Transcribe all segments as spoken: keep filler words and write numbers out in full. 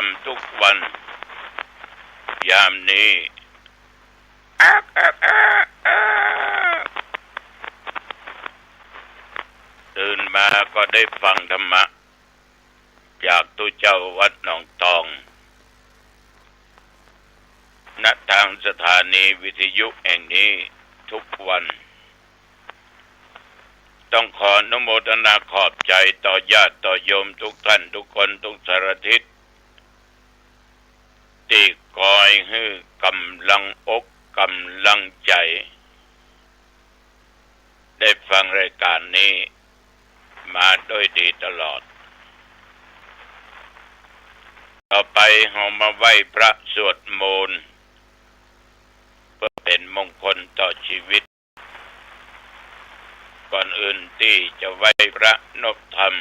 ำทุกวัน ยามนี้ ตื่นมาก็ได้ฟังธรรมะ จากตุ๊เจ้าวัดหนองตอง ณ ทางสถานีวิทยุแห่งนี้ทุกวัน ต้องขออนุโมทนาขอบใจ๋ต่อญาติต่อโยมทุกท่านทุกคนทุกสารทิศ ตี้คอยหื้อกำลังอกกำลังใจ๋ ได้ฟังรายการนี้มาโดยดีตลอด ต่อไปเฮามาไหว้พระสวดมนต์ เพื่อเป๋นมงคลต่อชีวิต ก่อนอื่นตี้จะไหว้พระนบธรรม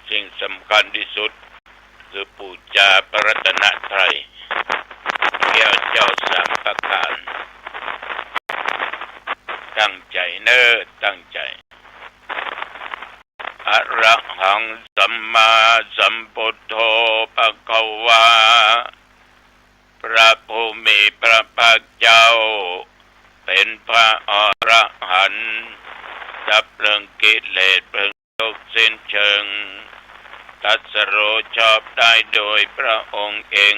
สิ่งสำคัญตี้สุดคือปู๋จาพระรัตนตรัย แก้วเจ้าสามประก๋าน ตั้งใจ๋เน้อ ตั้งใจ๋ อะระหังสัมมาสัมพุทโธภะคะวา พระผู้มีพระภาคเจ้า เป๋นพระอรหันต์ ดับเปิงกิเลสเปิงทุกข์สิ้นเชิง ตรัสรู้ชอบได้โดยพระองค์เอง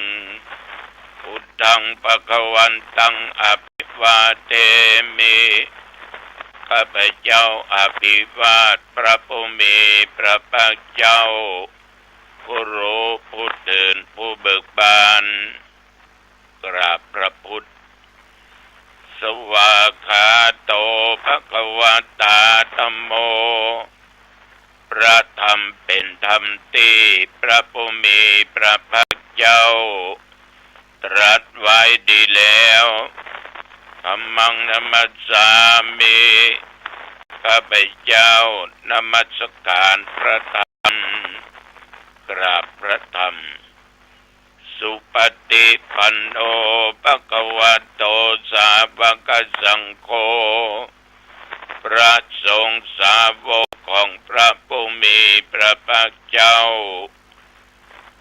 พุทธังภะคะวันตังอะภิวาเทมิ ข้าพเจ้าอภิวาทพระผู้มีพระภาคเจ้า ผู้รู้ผู้ตื่นผู้เบิกบาน กราบพระพุทธ สวากขาโตภะคะวะตาธัมโม พระธรรมเป๋นธรรมตี้พระผู้มีพระภาคเจ้า ตรัสไว้ดีแล้ว ธัมมังนะมัสสามิ ข้าพเจ้านมัสการพระธรรม กราบพระธรรม สุปฏิปันโนภะคะวะโตสาวกสังโฆ พระสงฆ์สาวกของพระผู้มีพระภาคเจ้า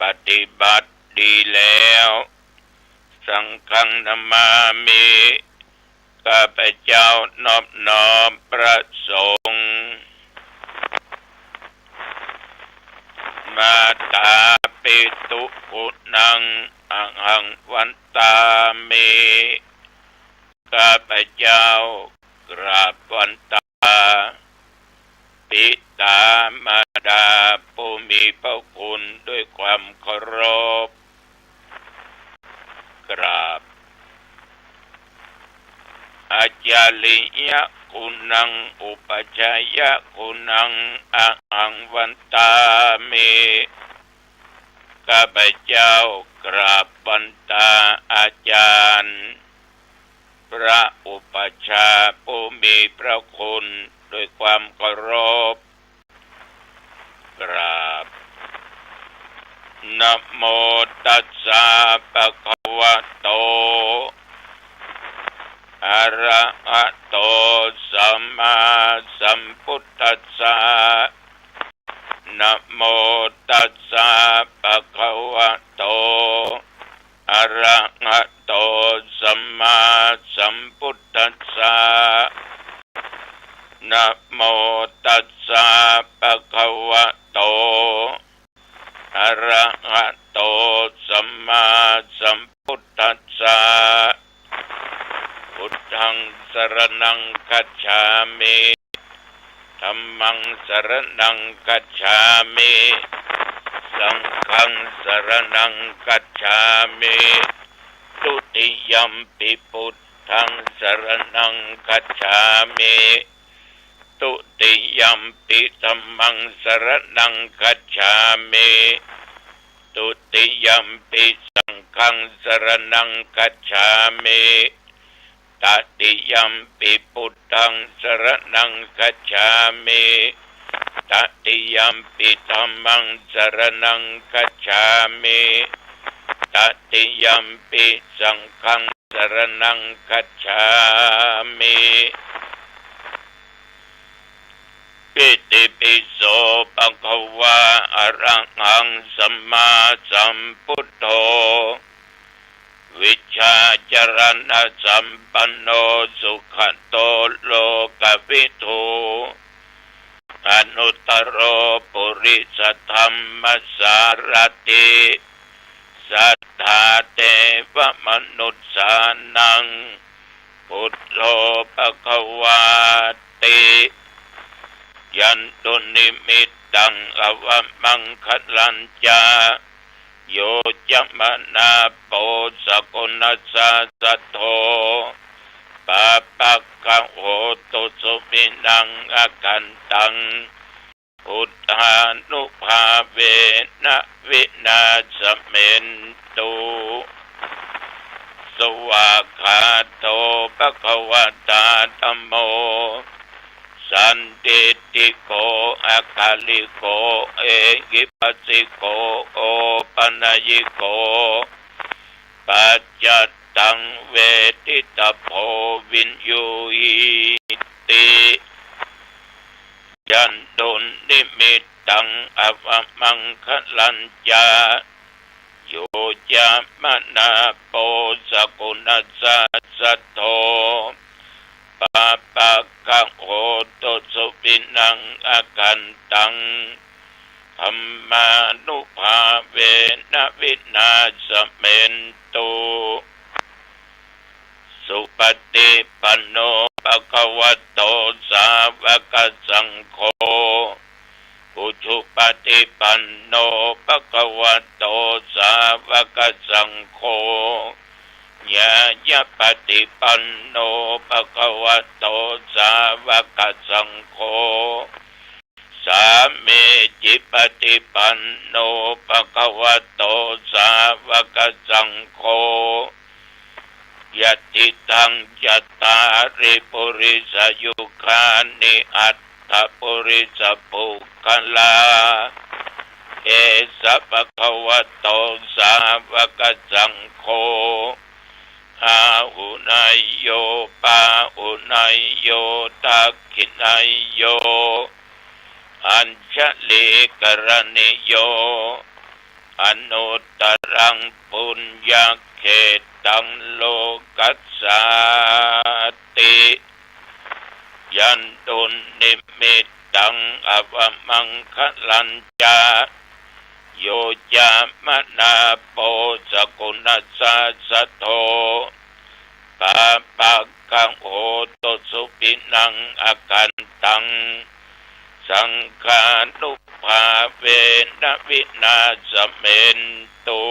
ปฏิบัติดีแล้ว สังฆังนะมามิ ข้าพเจ้านอบน้อมพระสงฆ์ มาตาปิตุกุณังอะหังวันตามิ ข้าพเจ้ากราบวันตา ปิตามารดาผู้มีพระคุณด้วยความเคารพ กราบ อาจาริยะกุณัง อุปัชฌายะกุณังอะหังวันตามิ ข้าพเจ้ากราบวันตาอาจารย์ พระอุปัชฌาย์ผู้มีพระคุณด้วยความเคารพ กราบ นะโมตัสสะภะคะวะโต อะระหะโต สัมมาสัมพุทธัสสะ นะโมตัสสะภะคะวะโต อะระหะโต สัมมาสัมพุทธัสสะ นะโมตัสสะภะคะวะโต อะระหะโต สัมมาสัมพุทธัสสะ พุทธังสรณังคัจฉามิ ธัมมังสรณังคัจฉามิ สังฆังสรณังคัจฉามิ ทุติยัมปิพุทธังสรณังคัจฉามิ ทุติยัมปิธัมมังสรณังคัจฉามิ ทุติยัมปิสังฆังสรณังคัจฉามิ ตติยัมปิพุทธังสรณังคัจฉามิ ตติยัมปิธัมมังสรณังคัจฉามิ ตติยัมปิสังฆังสรณังคัจฉามิ อิติปิโสภะ ภะคะวา อะระหัง สัมมาสัมพุทโธ วิชชาจรณะสัมปันโน สุขะโต โลกะวิทู อนุตตโร ปุริสะธัมมะสารถิ สัทธา เทวะมนุสสานัง พุทโธ ภะคะวาติ ยันตุ นิมิตตัง อวะมังคะลัญจะ โย จะมะนา โป สะกุณัสสะ สัทโธ ปาปะกะโหตุ สุวินัง อะกันตัง พุทธานุภาเวนะ วินาสเมนตุ สวากขาโต ภะคะวะตา ธัมโม สันทิฏฐิโก อะกะลิโก เอหิปัสสิโก โอปะนะยิโก ปัจจัตตัง เวทิตะโพ วิญญูหิติ ยันตุ นิมิตตัง อวะมังคะลัญจะ โย จะมะนา โป สะกุณัสสะ สัทโธ ปาปะกะโหตุ สุวินัง อะกันตัง ธัมมานุภาเวนะ วินาสเมนตุ สุปะฏิปันโน ภะคะวะโต สาวะกะสังโฆ อุจุปะฏิปันโน ภะคะวะโต สาวะกะสังโฆ ญาณะปะฏิปันโน ภะคะวะโต สาวะกะสังโฆ สามีจิปะฏิปันโน ภะคะวะโต สาวะกะสังโฆ ยะติตัง จัตตาริ ปุริสะยุคานิ อัตถะปุริสะปุคคลา เอสะ ภะคะวะโต สาวะกะสังโฆ อาหุเนยโย ปาหุเนยโย ทักขิเนยโย อัญชลีกะรณีโย อนุตตรัง ปุญญะเขตัง โลกัสสาติ ยันตุ นิมิตตัง อวะมังคะลัญจะ โย จะมะนา โป สะกุณัสสะ สัทโธ ปาปะกะโหตุ สุวินัง อะกันตัง สังฆานุภาเวนะ วินาสเมนตุ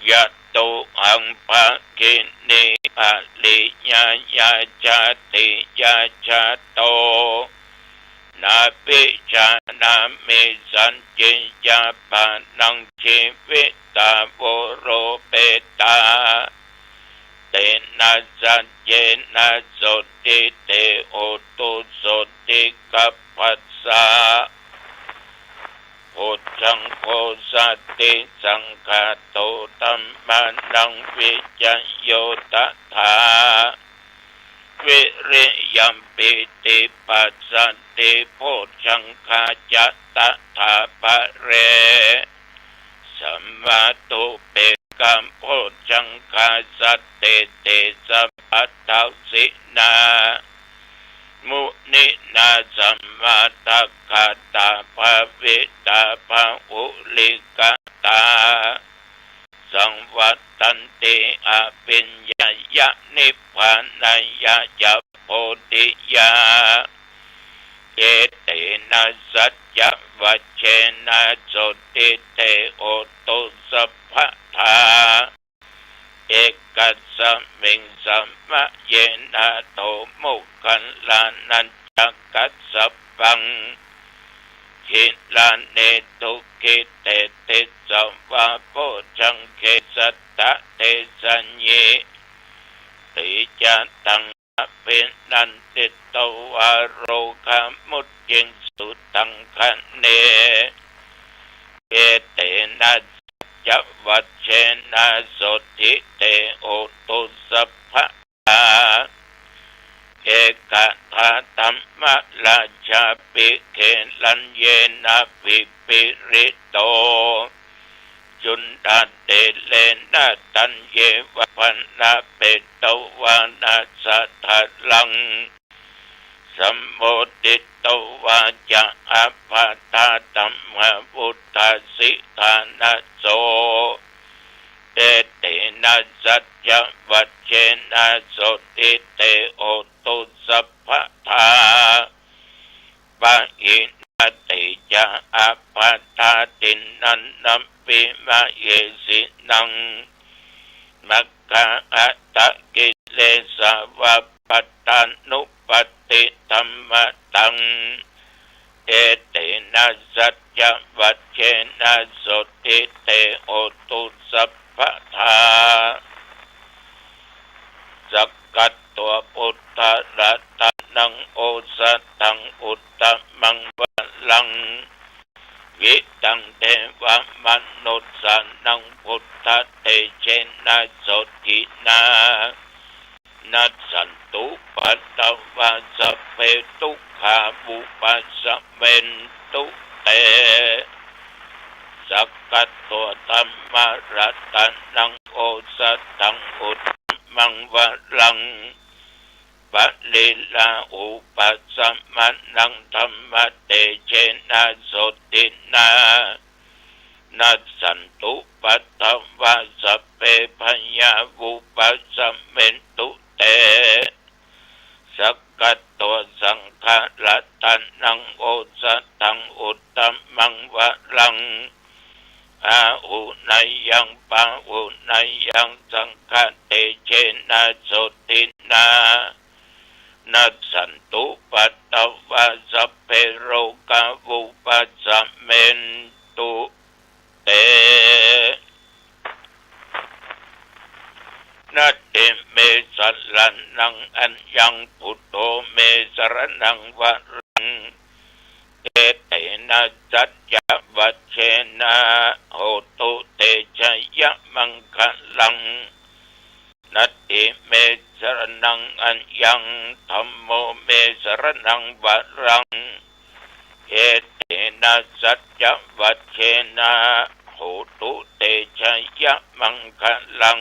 ยะ ตุหัง ภะกินี อะริยะยะ จาติยะ จะโต นะปิจานะมิ สัจจิยะปะนัง จีวิตา โวโรเปตา เตนะ สัจเจนะ โสตติ เต โหตุ โสตติ กัปปะสสะ โพชฌังโค สัตติสังคาโต ธัมมานัง วิจโย ตถา วิริยัม ปีติปัสสัตติ โพชฌังคา จะ ตถา ปะเร สะมะตุ เปกะ โพชฌังคา สัตติ เต สะ ปัทสินา มุนินา สะมะทักขะตา ภะวิตา ภะหุลิกะตา สังวัตตันติ อะภิญญายะ นิพพานายะ จะ โพธิยา เอเตนะ สัจจะวัจเจนะ โสตติ เต โหตุ สัพพะทา เอกัสสะมิง สะมะเยนะ โท โมคคัลลานะ จะ กัสสะปัง หิระเน ทุกขิเต ติสสะวา โพชฌังเก สัตตะ เตสัญญิ ติจะตัง อะภินันทิตวา โรคามุจจิง สุตังคะเน เอเตนะ สัจจะวัจเจนะ โสตติ เต โหตุ สัพพะทา เอ เอกทาธัมมราชาภิเขลัญเยนะภิปริโต จุณฑาเทเรนะธัญเยวะ ภณเปตวานะสะทะรัง สัมโมทิตวาจะ อัปปะทาธัมมาวุฒาสิทานะโส เอเตนะสัจจวัจเจนะ โสตถิเต โหตุ สัพพะทา ปะหินาติจะ อัปปะทาทินนันนัมปิ มะเหสินัง มัคคะอัตตะกิเลสาวาปัตตานุปัตติธัมมะตัง เอเตนะสัจจวัจเจนะ โสตถิเต โหตุ สัพพะทา สักกัตวา พุทธะรัตนัง โอสถัง อุตตมังวะรัง หิตังเทวะมนุสสานัง พุทธะเตเจนะ โสตถินา นัสสันตุปัตตวา สัพเพ ทุกขา วุปัสสะเมนตุเต สักกัตวา ธัมมารัตนัง โอสถัง อุตตมังวะรัง ปะริลาหุปัสสะมะนัง ธัมมะเตเจนะ โสตถินา นัสสันตุปัตตวา สัพเพ พยา วุปัสสะเมนตุเต สักกัตวา สังฆะรัตนัง โอสถัง อุตตมังวะรัง อาหุเนยัง ปาหุเนยัง สังฆะเตเจนะ โสตถินา นัสสันตุปัตตวา สัพเพ โรกา วุปัสสะเมนตุเต นัตถิเม สะระณัง อัญญัง พุทโธ เม สะระณัง วะรัง เอเตนะ สัจจวัจเจนะ โหตุ เตชะยะมังคะลัง นัตถิเม สะระณัง อัญญัง ธัมโม เม สะระณัง วะรัง เอเตนะ สัจจวัจเจนะ โหตุ เตชะยะมังคะลัง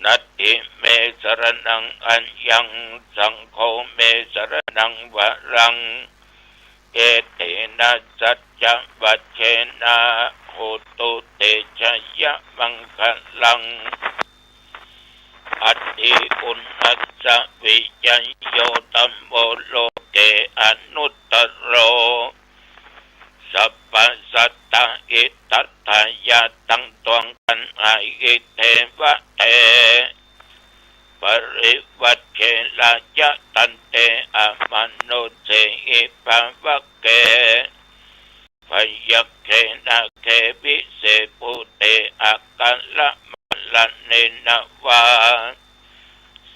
นัตถิเม สะระณัง อัญญัง สังโฆ เม สะระณัง วะรัง เอเตนะ สัจจวัจเจนะ โหตุ เตชะยะมังคะลัง อัตถิอุณณัสสะ วิจัยโย ธัมโม โลเก อนุตตโร สัพพะสัตตะ หิตัตถายะ ตังตวง กันหาหิ เทวะเต ปริวัจเช ราชะ ตันเต อมโนเสหิ ภะวะเก พยัคเข นาเข วิเส ปุเต อะกาละมะระเณนะวา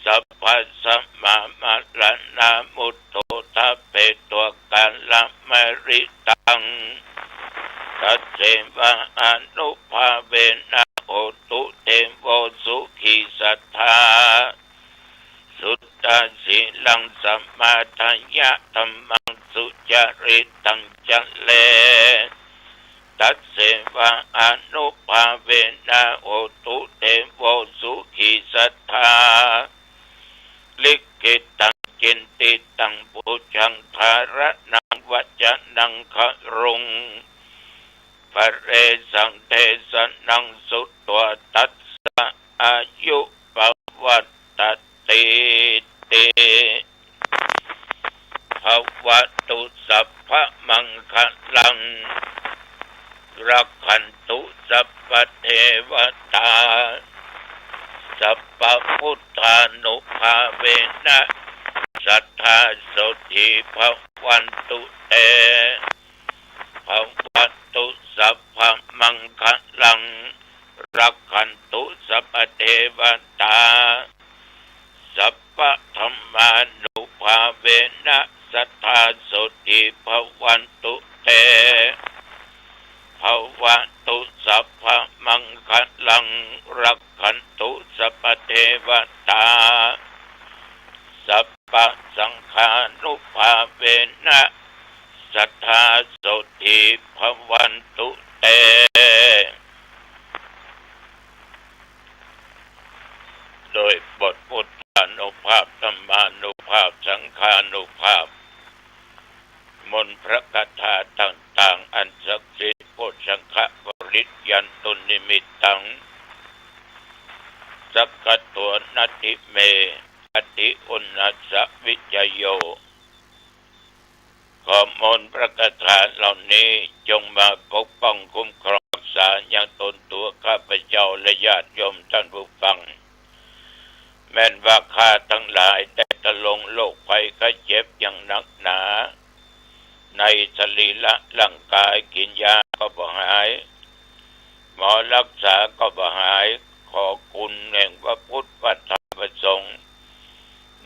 สัพพะสะมะมะระณา มุตโธ ทะเป ตวะกาละมะริตัง ตัสเสวะอานุภาเวนะ โหตุ เทโว สุขีสัตถา สุตตะสีลัง สะมาทะยะ ธัมมัง สุจาริตัง จะเร ตัสเสวะอานุภาเวนะ โหตุ เทโว สุขีสัตถา ลิกขิตัง จินติตัง ปุจจัง ธาระณัง วัจจะนัง คารุง ปะเรสัง เทสะนัง สุตวา ตัสสะ อายุ ปะวัตตะ ตีติ ภะวะตุ สัพพะมังคะลัง รักขันตุ สัพพะเทวะตา สัพพะพุทธานุภาเวนะ สัตถา โสตถี ภะวันตุ เต ภะวะตุ สัพพะมังคะลัง รักขันตุ สัพพะเทวะตา สัพพะธัมมานุภาเวนะ สัตถา โสตถี ภะวันตุ เต ภะวะตุ สัพพะมังคะลัง รักขันตุ สัพพะเทวะตา สัพ นุภาเวนะ สัทธาโสตถีภวันตุเต โดยบทพุทธานุภาพ ธัมมานุภาพ สังฆานุภาพ มนต์พระคาถาต่างๆ อันศักดิ์สิทธิ์ โพชฌังคปริยันตุนิมิตตัง สักขะโต นัตถิเม อัตถิอุณนัสสะวิจโย ขอมนต์พระคาถาเหล่านี้จงมาปกป้องคุ้มครองรักษายังตนตัวข้าพเจ้าและญาติโยมท่านผู้ฟัง แม้นว่าข้าทั้งหลายได้ทรงโรคภัยไข้เจ็บอย่างหนักหนา ในสรีระร่างกาย กินยาก็บ่หาย หมอรักษาก็บ่หาย ขอคุณแห่งพระพุทธ พระธรรม พระสงฆ์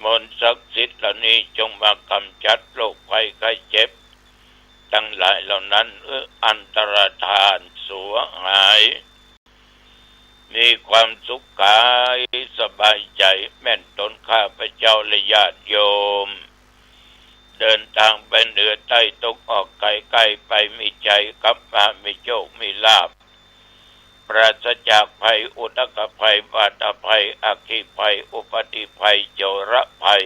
มนต์ศักดิ์สิทธิ์เหล่านี้จงมากำจัดโรคภัยไข้เจ็บ ทั้งหลายเหล่านั้น อันตรธานสูญหาย มีความสุขกายสบายใจ๋ แม้นตนข้าพเจ้าและญาติโยม เดินทางไปเหนือใต้ตะวันออกเฉียงใต้ ไปมีชัยกลับมามีโชคมีลาภ ปราศจากภัย อุทกภัย บาตภัย อัคคีภัย อุปัฏฐีภัย โจรภัย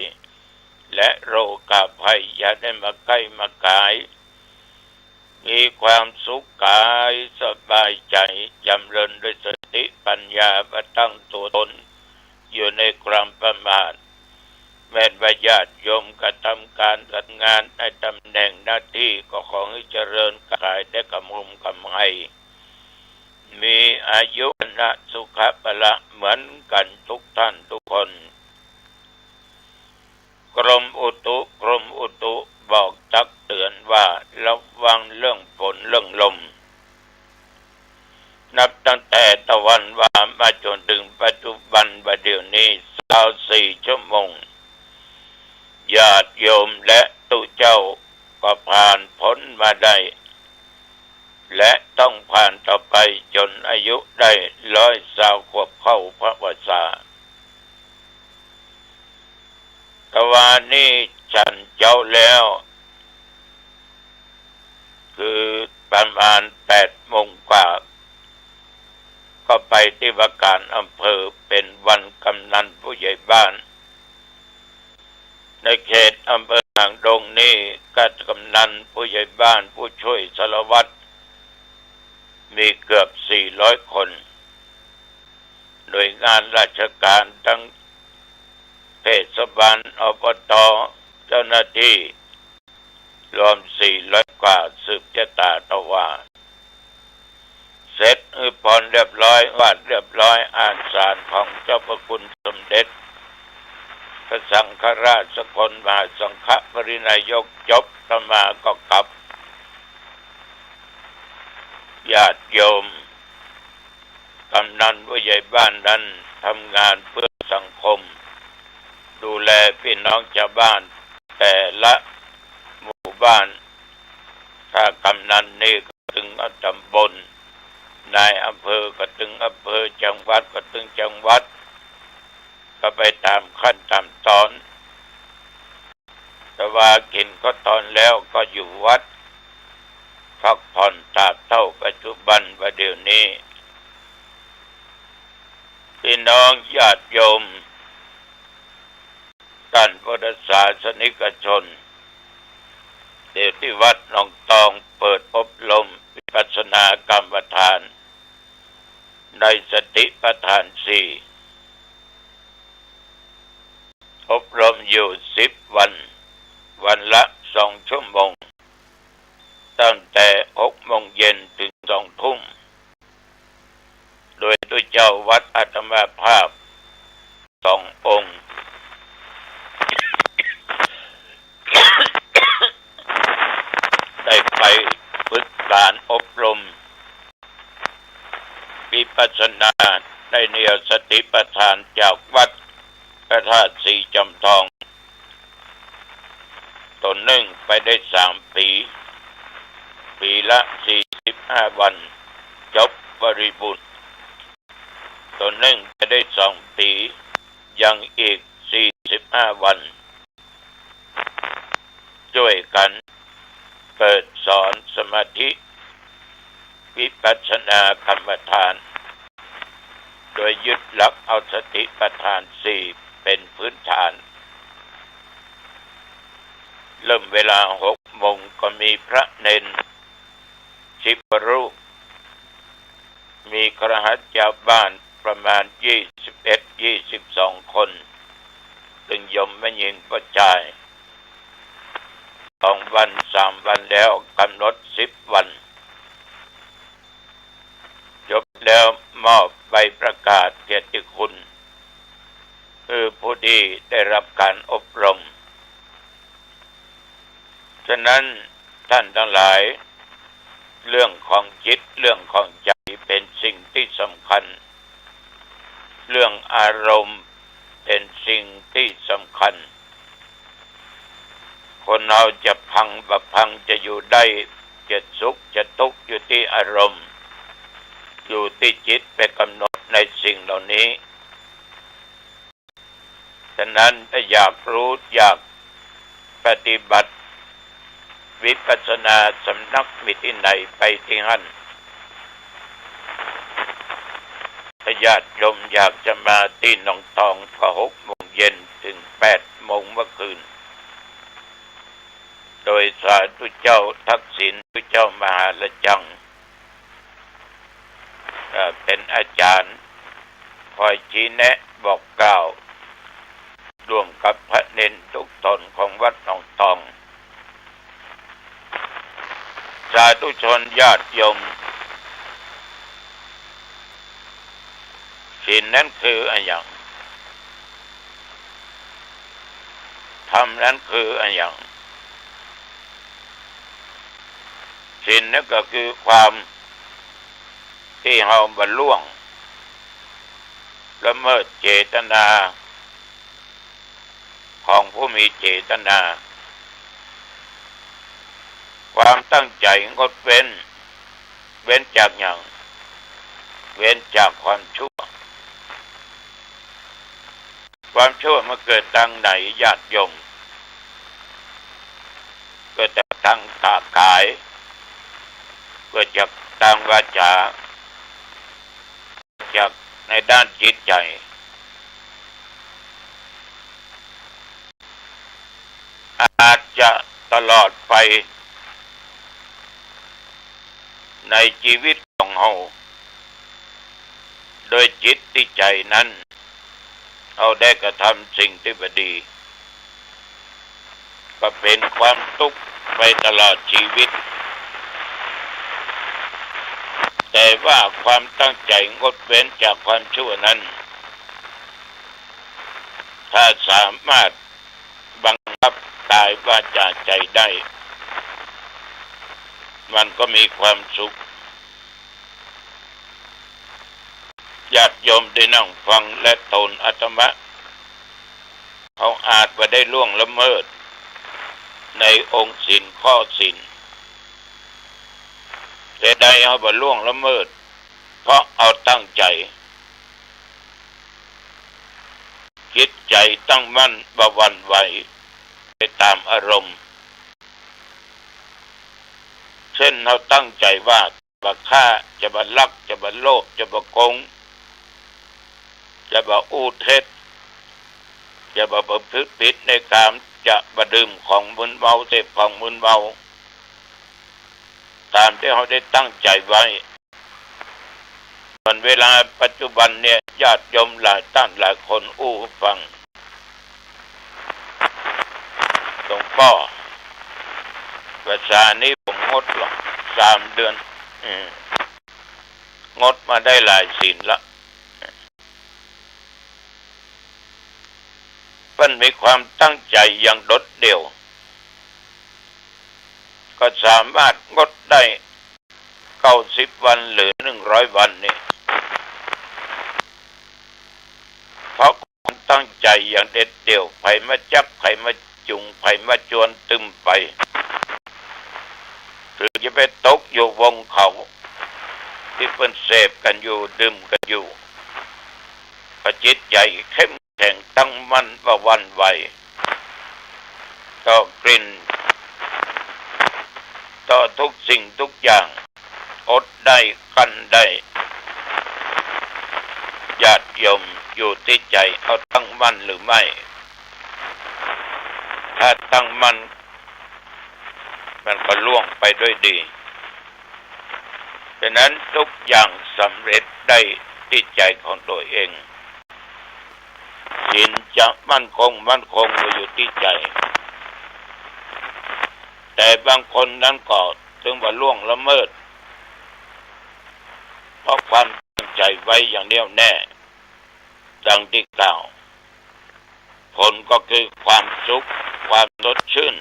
และโรคาภัย อย่าได้มาใก้มาขาย มีความสุขกายสบายใจ๋ จำเริญด้วยสติปัญญา ประตั้งตัวตนอยู่ในความประมาท แม้นว่าญาติโยมกระทำการงานในตำแหน่งหน้าตี้ ก็ขอหื้อเจริญขายได้กำฮมกำไฮ มีอายุ วรรณะ สุขะ พละ เหมือนกั๋นทุกท่านทุกคน กรมอุตุ กรมอุตุบอกตักเตือนว่าระวังเรื่องฝนเรื่องลม นับตั้งแต่ตะวันวามาจ๋นเถิงปัจจุบันบ่าเดี่ยวนี้ ซาวสี่ชั่วโมง ญาติโยมและตุ๊เจ้าก็ผ่านป๊นมาได้ และต้องผ่านต่อไปจ๋นอายุได้ร้อยซาวขวบเข้าพรรษา ตะวานี้ฉันเจ๊าแล้ว คือประมาณแปดโมงกว่า ก็ไปตี้ว่าการอำเภอ เป๋นวันกำนันผู้ใหญ่บ้าน ในเขตอำเภอหางดงนี้ก็กำนัน ผู้ใหญ่บ้าน ผู้ช่วยสารวัตร มีเกือบสี่ร้อยคน หน่วยงานราชการทั้งเทศบาล อบต เจ้าหน้าตี้ รวมสี่ร้อยกว่า สืบจะต๋าตะวา เสร็จหื้อพรเรียบร้อย วาดเรียบร้อย อ่านสารของเจ้าพระคุณสมเด็จพระสังฆราชสกลมหาสังฆปริณายกจบ อาตมาก็กลับ ญาติโยม กำนันผู้ใหญ่บ้านนั้นทำงานเพื่อสังคม ดูแลพี่น้องชาวบ้านแต่ละหมู่บ้าน ถ้ากำนันนี่ก็ตึงตำบล นายอำเภอก็ตึงอำเภอ จังหวัดก็ตึงจังหวัด ก็ไปต๋ามขั้นต๋ามต๋อน แต่ว่ากิ๋นข้าวต๋อนแล้วก็อยู่วัด พักผ่อนตราบเต้าปัจจุบันบ่าเดี่ยวนี้ พี่น้องญาติโยม ต้านพุทธศาสนิกชน เดี๋ยวตี้วัดหนองตองเปิดอบรมวิปัสสนากรรมฐาน ในสติปัฏฐานสี่ อบรมอยู่สิบวัน วันละสองชั่วโมง ตั้งแต่หกโมงเย็นถึงสองทุ่ม โดยตุ๊เจ้าวัดอาตมาภาพสององค์ ได้ไปฝึกการอบรมวิปัสสนาในแนวสติปัฏฐานจากวัดพระธาตุสีจอมทอง ต๋นนึ่งไปได้สามปี๋ ปี๋ละสี่สิบห้าวัน จบบริบูรณ์ ต๋นนึ่งไปได้สองปี๋ ยังอีกสี่สิบห้าวัน จ้วยกั๋นเปิดสอนสมาธิวิปัสสนากรรมฐาน โดยยึดหลักเอาสติปัฏฐานสี่เป๋นพื้นฐาน เริ่มเวลาหกโมง ก็มีพระเณรสิบกว่ารูป มีคฤหัสถ์ชาวบ้านประมาณยี่สิบเอ็ด ยี่สิบสองคน ซึ่งโยมแม่ญิงป้อจาย สองวันสามวันแล้ว กำหนดสิบวัน จบแล้วมอบใบประกาศเกียรติคุณ คือผู้ที่ได้รับการอบรม ฉะนั้นท่านตังหลาย เรื่องของจิต เรื่องของใจ๋เป๋นสิ่งตี้สำคัญ เรื่องอารมณ์เป๋นสิ่งตี้สำคัญ คนเฮาจะพังบ่พัง จะอยู่ได้ จะสุขจะตุ๊กข์ อยู่ตี้อารมณ์ อยู่ตี้จิตไปกำหนดในสิ่งเหล่านี้ ฉะนั้นถ้าอยากรู้ อยากปฏิบัติวิปัสสนา สำนักมีตี้ไหนไปตี้หั้น ถ้าญาติโยมอยากจะมาตี้หนองตอง ก็หกโมงเย็นถึงแปดโมงเมื่อคืน โดยสาธุเจ้าทักษิณ เจ้ามหาละจัง เอ่อ เป๋นอาจ๋ารย์ คอยชี้แนะบอกกล่าว ร่วมกับพระเณรทุกต๋นของวัดหนองตอง สาธุชนญาติโยม ศีลนั้นคืออะหยัง ธรรมนั้นคืออะหยัง ศีลนั้นก็คือความตี้เฮาบ่ล่วงละเมิดเจตนา ของผู้มีเจตนา ความตั้งใจ๋งดเว้น เว้นจากหยัง เว้นจากความชั่ว ความชั่วมันเกิดตางไหนญาติโยม เกิดจากตางกาย เกิดจากตางวาจา จากในด้านจิตใจ๋ อาจจะตลอดไปในจีวิตของเฮา โดยจิตตี้ใจ๋นั้น เฮาได้กระทำสิ่งตี้บ่ดี ก็เป๋นความตุ๊กข์ไปตลอดจีวิต แต่ว่าความตั้งใจ๋งดเว้นจากความชั่วนั้น ถ้าสามารถบังคับกายวาจาใจ๋ได้ มันก็มีความสุข ญาติโยมได้นั่งฟังและโตนอาตมะ เฮาอาจบ่ได้ล่วงละเมิดในองค์ศีลข้อศีล แต่ใดเฮาบ่ล่วงละเมิด เพราะเฮาตั้งใจ๋ จิตใจ๋ตั้งมั่นบ่หวั่นไหวไปต๋ามอารมณ์ เช่นเฮาตั้งใจ๋ว่า บ่ฆ่า จะบ่ลัก จะบ่โลภ จะบ่โก๋ง จะบ่อู้เท็จ จะบ่ประพฤติผิดในกาม จะบ่ดื่มของมึนเมา เสพของมึนเมา ต๋ามตี้เฮาได้ตั้งใจ๋ไว้ ส่วนเวลาปัจจุบันเนี่ย ญาติโยมหลายต้านหลายคนอู้ฟัง หลวงป้อ ภาษานี้ผมงดละ สามเดือน เออ งดมาได้หลายศีลละ เปิ้นมีความตั้งใจ๋อย่างโดดเดี่ยว ก็สามารถงดได้ เก้าสิบวันหรือหนึ่งร้อยวันนี่ เพราะความตั้งใจ๋อย่างเด็ดเดี่ยว ใผมาจับ ใผมาจุง ใผมาจวนตึมไป หรือจะไปตกอยู่วงเขา ตี้เปิ้นเสพกั๋นอยู่ ดื่มกั๋นอยู่ ก็จิตใจ๋เข้มแข็งตั้งมั่นบ่หวั่นไหว ต่อกลิ่น ทุกสิ่งทุกอย่าง อดได้ กลั้นได้ ญาติโยม อยู่ตี้ใจ๋ เอาตั้งมั่นหรือไม่ ถ้าตั้งมั่น มันก็ล่วงไปด้วยดี ฉะนั้นทุกอย่างสำเร็จได้ตี้ใจ๋ของตัวเอง ศีลจะมั่นคง มั่นคงก็อยู่ตี้ใจ๋ แต่บางคนนั้นก็เถิงว่าล่วงละเมิด เพราะความตั้งใจ๋ไว้อย่างแน่วแน่ ดังตี้กล่าว ผลก็คือความสุข ความสดชื่น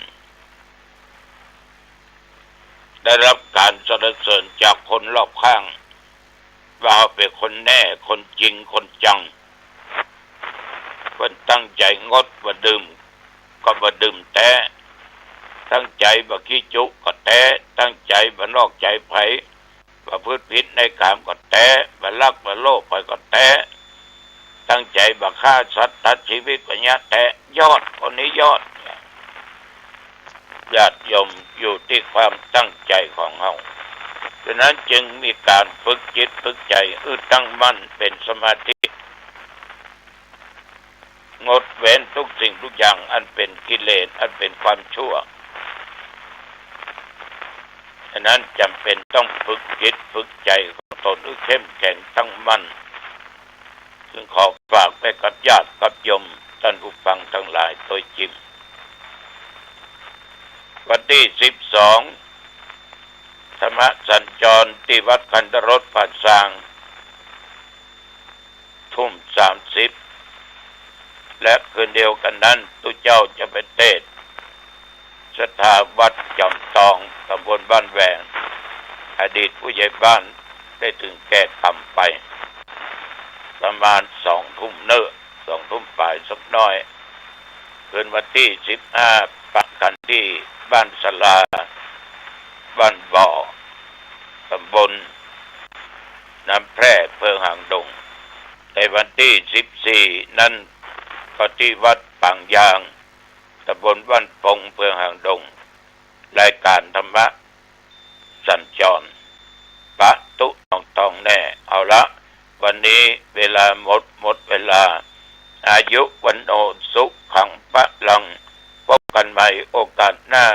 ได้รับการสรรเสริญจากคนรอบข้าง ว่าเฮาเป๋นคนแน่ คนจริง คนจัง เปิ้นตั้งใจ๋งดบ่ดื่ม ก็บ่ดื่มแต๊ ตั้งใจ๋บ่ขี้จุ๊ก็แต๊ ตั้งใจ๋บ่นอกใจ๋ใผ ประพฤติผิดในกามก็แต๊ บ่ลักบ่โลภไปก็แต๊ ตั้งใจ๋บ่ฆ่าสัตว์ตัดชีวิตก็เยียะแต๊ ยอด คนนี้ยอด ญาติโยม อยู่ตี้ความตั้งใจ๋ของเฮา ฉะนั้นจึงมีก๋านฝึกจิตฝึกใจ๋ หื้อตั้งมั่นเป๋นสมาธิ งดเว้นทุกสิ่งทุกอย่างอันเป๋นกิเลส อันเป๋นความชั่ว ฉะนั้นจ๋ำเป๋นต้องฝึกจิตฝึกใจ๋ของตนหื้อเข้มแข็งตั้งมั่น จึงขอฝากไว้กับญาติกับโยมต้านผู้ฟังตังหลายตวยจิม วันตี้สิบสอง ธรรมสัญจรตี้วัดคันธารสป่าซาง ทุ่มสามสิบ และคืนเดียวกั๋นนั้น ตุ๊เจ้าจะไปเตสน์ ศรัทธาวัดจ๋อมตอง ต๋ำบลบ้านแหว่ง อดีตผู้ใหญ่บ้านได้เถิงแก่กรรมไป ประมาณสองทุ่มเน่อ สองทุ่มป๋ายสักหน้อย คืนวันตี้สิบห้า ปะกั๋นตี้บ้านศาลา บ้านบ่อ ต๋ำบลน้ำแพร่ เมืองหางดง ในวันตี้สิบสี่นั้นก็ตี้วัดปางยาง ต๋ำบลบ้านปง เมืองหางดง รายก๋านธรรมสัญจร ปะตุ๊น้องตองแน่ เอาละ วันนี้เวลาหมด หมดเวลา อายุ วัณโณ สุขัง พลัง พบกั๋นใหม่โอกาสหน้า